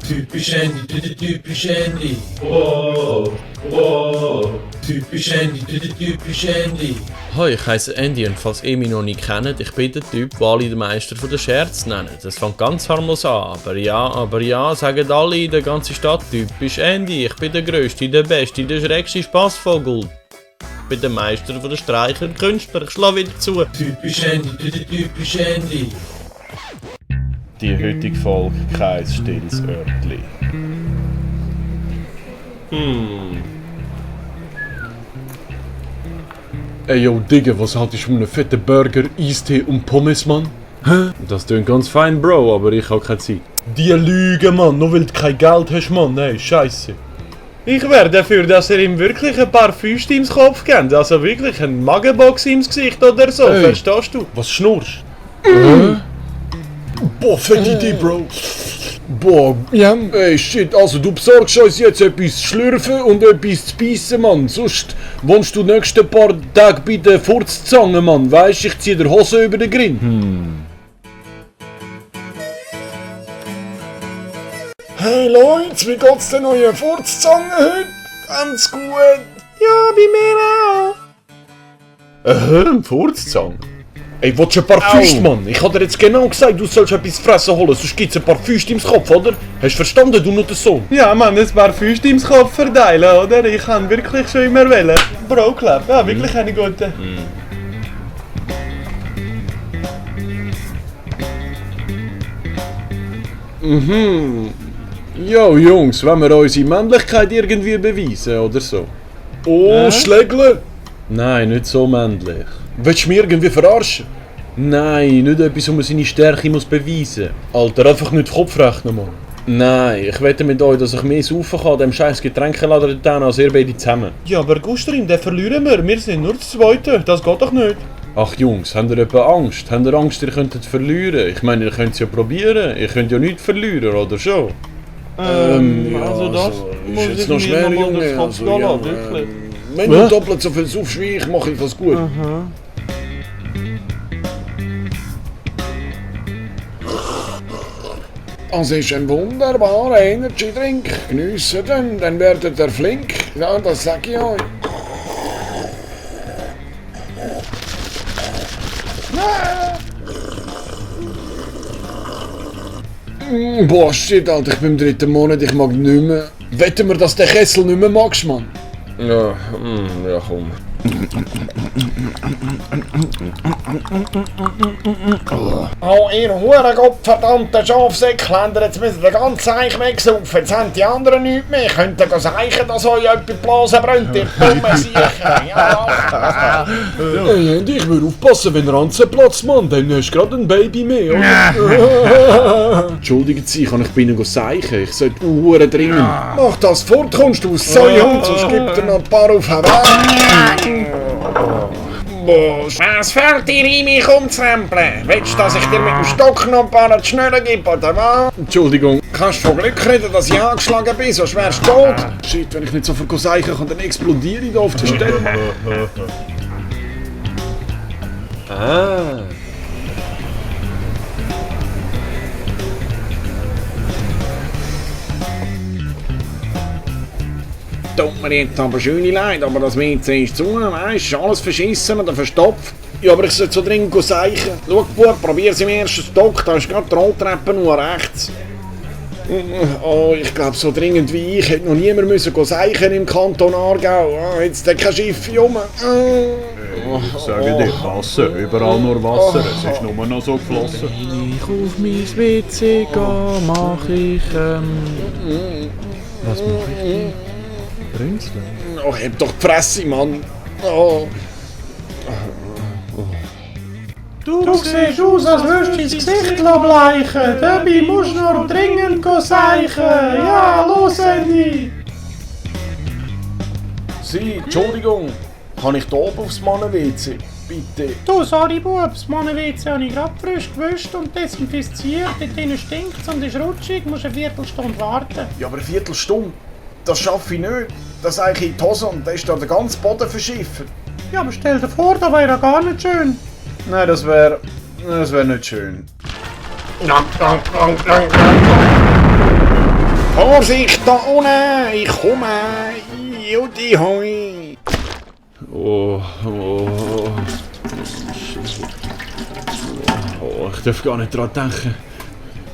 Typisch Andy, typisch Andy. Typisch Andy, typisch Andy. Hi, ich heiße Andy und falls ihr mich noch nicht kennt, ich bin der Typ, den alle den Meister von der Scherz nennen. Das fängt ganz harmlos an, aber ja, sagen alle in der ganzen Stadt, typisch Andy, ich bin der Größte, der Beste, der schrägste Spassvogel. Ich bin der Meister von der Streicher und Künstler, ich schlage wieder zu. Typisch Andy, typisch Andy. Die heutige Folge kein stilles Örtli. Ey yo, Digga, was haltest du von einem fetten Burger, Eistee und Pommes, Mann? Hä? Das klingt ganz fein, Bro, aber ich hab keine Zeit. Die Lüge, Mann, nur weil du kein Geld hast, Mann, ey, scheisse. Ich wäre dafür, dass ihr ihm wirklich ein paar Füße ins Kopf gebt, also wirklich eine Magenbox ins Gesicht oder so, Ey. verstehst du? Was schnurrst? Boah, fette Idee, Bro. Boah, ja. Ey, shit, also du besorgst uns jetzt etwas zu schlürfen und etwas zu beißen, Mann. Sonst wohnst du die nächsten paar Tage bei der Furzzange, Mann. Weisst, ich zieh dir Hose über den Grin. Hey Leute, wie geht's denn eurer Furzzange heute? Ganz gut. Ja, bei mir auch. Furzzange? Ey, willst du ein paar Füße, Mann? Ich hab dir jetzt genau gesagt, du sollst etwas zu fressen holen, sonst gibt's ein paar Füße im Kopf, oder? Hast du verstanden, du noch der Sohn? Ja, Mann, ein paar Füße ins Kopf verteilen, oder? Ich kann wirklich schon immer wählen. Bro, Club, ja, wirklich eine gute. Jo, Jungs, wollen wir unsere Männlichkeit irgendwie beweisen, oder so? Oh, Schlägle? Nein, nicht so männlich. Willst du mich irgendwie verarschen? Nein, nicht etwas, wo man seine Stärke muss beweisen muss. Alter, einfach nicht den Kopf rechnen, Mann. Nein, ich wette mit euch, dass ich mehr saufen kann, dem scheiß Getränkeladen dort als ihr beide zusammen. Ja, aber Gustrin, den verlieren wir. Wir sind nur das Zweite. Das geht doch nicht. Ach Jungs, habt ihr etwa Angst? Habt ihr Angst, ihr könntet verlieren? Ich meine, ihr könnt es ja probieren. Ihr könnt ja nichts verlieren, oder schon? Also das muss ist jetzt ich noch mir schwer, nochmal Junge. durch den Kopf Also, gehen ja, lassen, wirklich. wenn du doppelt so viel saufst wie ich, mache ich was gut. Das ist ein wunderbarer Energy-Drink. Geniessen den, dann werdet ihr flink. Ja, das sag ich euch. Boah, shit, Alter, ich bin im 3. Monat, ich mag nicht mehr. Wetten wir, dass der Kessel nicht mehr magst, Mann? Ja, ja komm. Oh, ihr Hurengottverdammten Schafsäckländer, jetzt müsst ihr den ganzen Eich wegsaufen. Jetzt haben die anderen nichts mehr. Könnt ihr sagen, dass euch jemand die Blase brennt, ihr dummen Siechen. Ja, Hey Andy, ich würde aufpassen, wenn Ranzen platzt, Mann, dann hast du gerade ein Baby mehr, oder? Entschuldigen Sie, kann ich bei Ihnen seichen? Ich sollte Uhren dringend. Mach das fort, kommst du aus Säuhund, sonst gibt er noch ein paar auf was fällt dir in mich umzurempeln? Willst du, dass ich dir mit dem Stock noch ein paar Schnurren gebe, oder was? Entschuldigung. Kannst du von Glück reden, dass ich angeschlagen bin, sonst wärst du tot. Shit, wenn ich nicht so viel seichen kann, dann explodiere ich da auf der Stelle. Tut mir jetzt aber schön leid, aber das WC ist zu, weißt du, alles verschissen oder verstopft. Ja, aber ich sollte so dringend seichen. Schau, Bub, probier's im ersten Stock, da ist gerade die Rolltreppe nur rechts. Oh, ich glaube, so dringend wie ich hätte noch niemand müssen seichen im Kanton Aargau. Oh, jetzt hat kein Schiff rum. Ich sage dir, Wasser, überall nur Wasser, es ist nur noch so geflossen. Wenn ich auf mein WC gehe, mach ich, was mach ich? Brünzeln? Oh, heb doch die Fresse, Mann. Oh. Du siehst aus, als würdest du dein Gesicht bleichen. Dabei musst du noch dringend seichen. Ja, los, Andy. Sie, Entschuldigung. Kann ich da oben aufs Mannen-WC? Bitte. Du, sorry, Bub, das Mann-WC habe ich gerade frisch gewischt und desinfiziert. Dort drinnen stinkt es und ist rutschig. Du musst eine Viertelstunde warten. Ja, aber eine Viertelstunde, das schaffe ich nicht. Das ist eigentlich in die Hose und da ist da der ganze Boden verschiffert. Ja, aber stell dir vor, das wäre ja gar nicht schön. Nein, das wär nicht schön. Vorsicht, da unten! Ich komme! Judy hoi! Oh. Oh, ich darf gar nicht dran denken.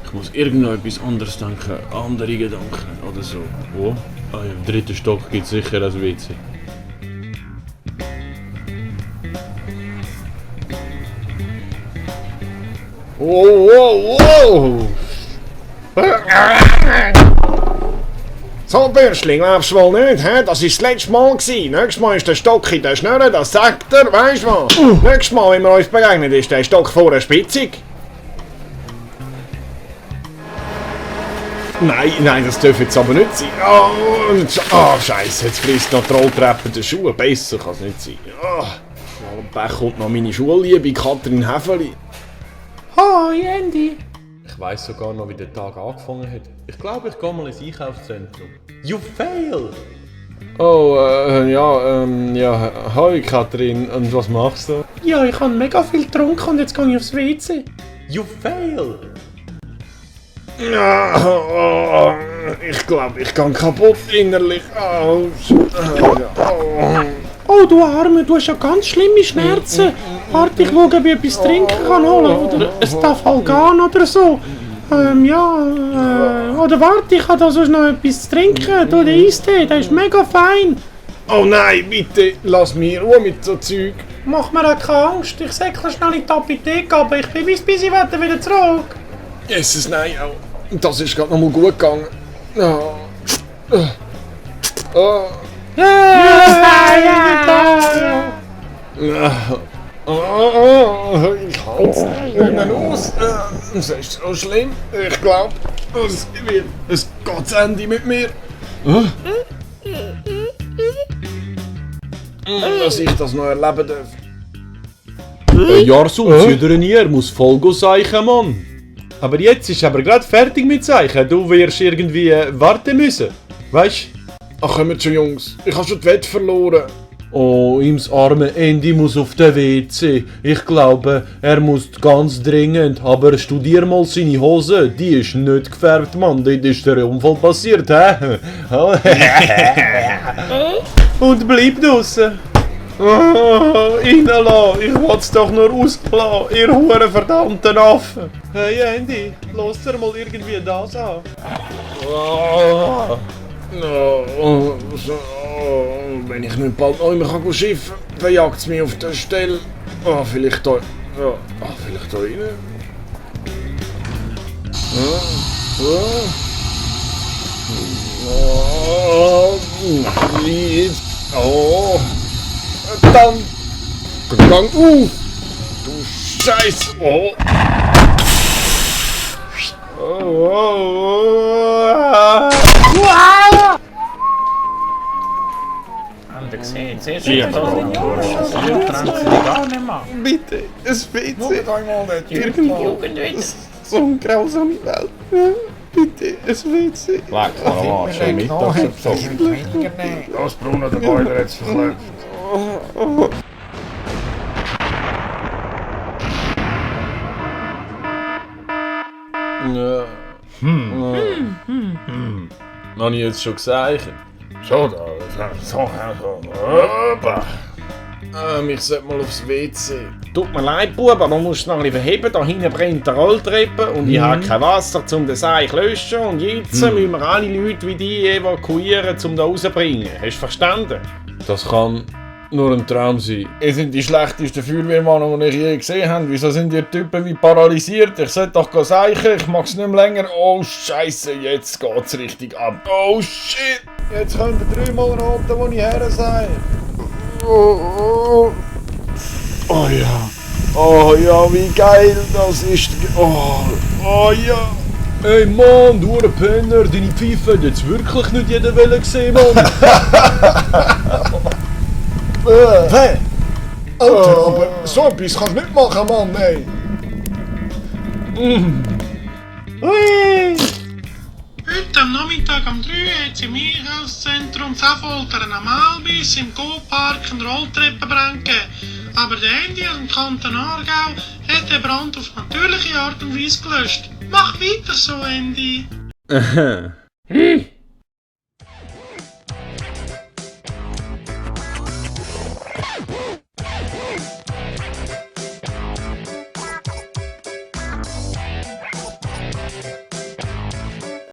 Ich muss irgendetwas anderes denken. Andere Gedanken oder so. Oh, im 3. Stock gibt es sicher ein WC. Oh! So, Bürschling, glaubst du wohl nicht, hä? Das war das letzte Mal. Nächstes Mal ist der Stock in der Schnurre, das sagt er, weisst du was? Nächstes Mal, wenn wir uns begegnen, ist der Stock vorne spitzig. Nein, das darf jetzt aber nicht sein. Oh, Scheiße, jetzt frisst noch die Rolltreppe der Schuhe. Besser kann es nicht sein. Oh, Pech kommt noch meine Schulliebe, Katrin Häfeli. Hoi, Andy. Ich weiss sogar noch, wie der Tag angefangen hat. Ich glaube, ich gehe mal ins Einkaufszentrum. You fail! Oh, ja, hi Katrin, und was machst du? Ja, ich habe mega viel getrunken und jetzt gehe ich aufs WC. You fail! Ich glaube, ich gehe kaputt innerlich. Oh, du Arme, du hast ja ganz schlimme Schmerzen. Warte, ich schaue, ob ich etwas trinken kann holen. Oder es darf halt gehen oder so. Oder warte, ich habe da sonst noch etwas zu trinken. Du, der Eistee, der ist mega fein. Oh nein, bitte, lass mich in Ruhe mit so Zeug. Mach mir auch keine Angst, ich säckle schnell in die Apotheke, aber ich bin bis ich wieder zurück. Jesus, nein, das ist gerade noch mal gut gegangen. Ich halte es nicht aus. Das ist so schlimm. Ich glaube, es geht zu Ende mit mir. Dass ich das noch erleben darf. Jarsun, züdere nie, er muss Vollgas zeichen, Mann. Aber jetzt ist aber gerade fertig mit Zeichen. Du wirst irgendwie warten müssen. Weißt du? Ach, kommt schon, Jungs. Ich habe schon die Wette verloren. Oh, ihms arme Andy muss auf den WC. Ich glaube, er muss ganz dringend. Aber studier mal seine Hose. Die ist nicht gefärbt, Mann. Dort ist der Unfall passiert, hä? Und bleib draussen. Reinlassen. Ich will's doch nur auslassen. Ihr huren verdammten Affen. Hey Andy, lass dir mal irgendwie das an. Wenn ich nicht bald noch immer schiffen kann, dann jagt es mich auf der Stelle. Vielleicht da. Vielleicht da rein. Dann. Gang auf! Du Scheiße! Bitte, es WC. Irgendwie. So eine grausame Welt. Bitte, es WC. Leck mal am Arsch, schön Mittag. Das Brunnen, der Boiler hat es verklebt. Habe ich jetzt schon gesagt? So, ich sollte mal aufs WC. Tut mir leid, Bub, aber man muss es noch ein bisschen verheben. Da hinten brennt der Rolltreppe und ich habe kein Wasser, um den Seich zu löschen. Und jetzt müssen wir alle Leute wie die evakuieren, um da rauszubringen. Hast du verstanden? Das kann nur ein Traum sein. Ihr seid die schlechtesten Feuerwehrmänner, die ich je gesehen habe. Wieso sind ihr Typen wie paralysiert? Ich sollte doch seichen, ich mag es nicht mehr länger. Oh Scheiße, jetzt geht's richtig ab. Oh shit! Jetzt könnt ihr 3-mal raten, wo ich her sei. Oh ja. Oh ja, wie geil das ist. Oh ja. Hey Mann, du Penner, deine Pfeife hat jetzt wirklich nicht jeder wollen gesehen, Mann. Hey! Alter, aber so etwas kannst du nicht machen, Mann, ey! Heute am Nachmittag um 3 hat es im Einkaufszentrum Affoltern am Albis im Go-Park einen Rolltreppenbrand gegeben. Aber der Andy aus dem Kanton Aargau hat den Brand auf natürliche Art und Weise gelöscht. Mach weiter so, Andy! Hm.